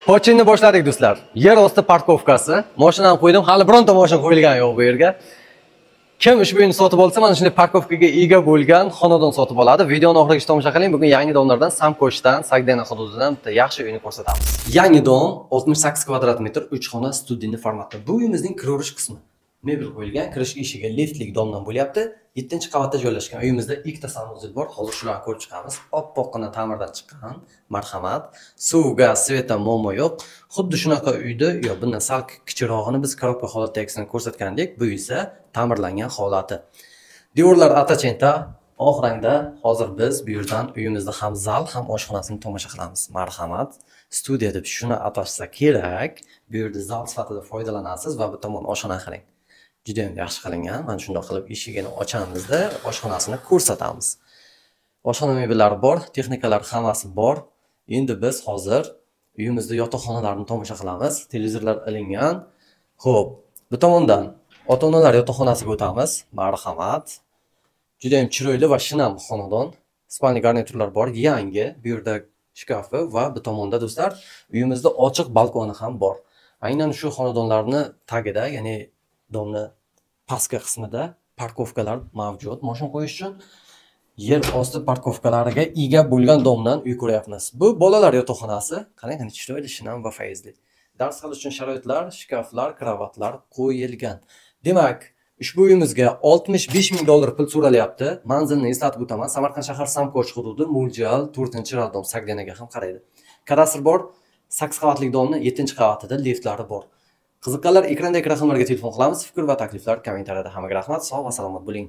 Pochinni boshladik do'stlar. Yer osti parkovkasi. Mashinani qo'ydim, hali bironta mashina qo'yilgani yo'q bu yerga. Kim ushbu uyni sotib olsa, mana shunday parkovkaga ega bo'lgan xonadon sotib oladi. Videoni oxirigacha tomosha qiling. Bugun yangi domlardan Samkoshdan, Sagdena hududidan bitta yaxshi uyni ko'rsatamiz. Yangi dom 68 kvadrat metr, 3 xona studiyali formatda. Bu uyimizning kiraverish qismi. Mebel qo'yilgan, kirish eshigi liftlik domdan bo'lyapti. 7-qavatda joylashgan uyimizda ikkita sanuzel bor. Hozir shularni ko'rib chiqamiz. Oppoqqina ta'mirdan chiqqan. Marhamat. Suv, gaz, sveta muammo yo'q. Xuddi shunaqa uyda, yo bundan sal kichirog'ini biz korobka holatdagisini ko'rsatgandik. Bu esa ta'mirlangan holati. Devorlar atachenta, oq rangda. Hozir biz bu yerdan uyimizda ham zal, ham oshxonasini tomosha qilamiz. Marhamat. Studiya deb shuni atashsa kerak. Bu yerda zal sifatida foydalanasiz va bu tomon oshxona qiling. Juda ham yaxshi qilingan. Mana shunday qilib eshigini ochamizda oshxonasini ko'rsatamiz. Oshxona mebellari bor, texnikalar hammasi bor. Endi biz hozir uyimizda yotoqxonalarni tomosha qilamiz. Televizorlar ilingan. Xo'p, bu tomondan ota-onalar yotoqxonasiga o'tamiz. Marhamat. Juda ham chiroyli va shinam xonadon. Spalni garniturlar bor, yangi. Bu yerda shkafi va bu tomonda do'stlar uyimizda ochiq balkoni ham bor. Aynan shu xonadonlarni tagida, ya'ni domni pastki qismida parkovkalar mavjud. Mashina qo'yish uchun yer osti parkovkalariga ega bo'lgan domdan uy ko'ryapmiz. Bu bolalar yotoqxonasi. Qarang, qanday chiroyli, shinam va fayzli. Dars qilish uchun sharoitlar, shkaflar, kravatlar qo'yilgan. Demak, ushbu uyimizga 65 ming dollar pul so'ralyapti. Manzilni eslatib o'taman. Samarqand shahar Samkoch hududi, Mo'ljal 4-radom, Sagdenaga ham qaraydi. Kadastr bor, 8 qavatli domni 7-qavatida liftlari bor. Qiziqqanlar ekrandagi raqamlarga telefon qilamiz. Fikr va takliflar kommentariyada. Hammaga rahmat. Sog' va salomat bo'ling.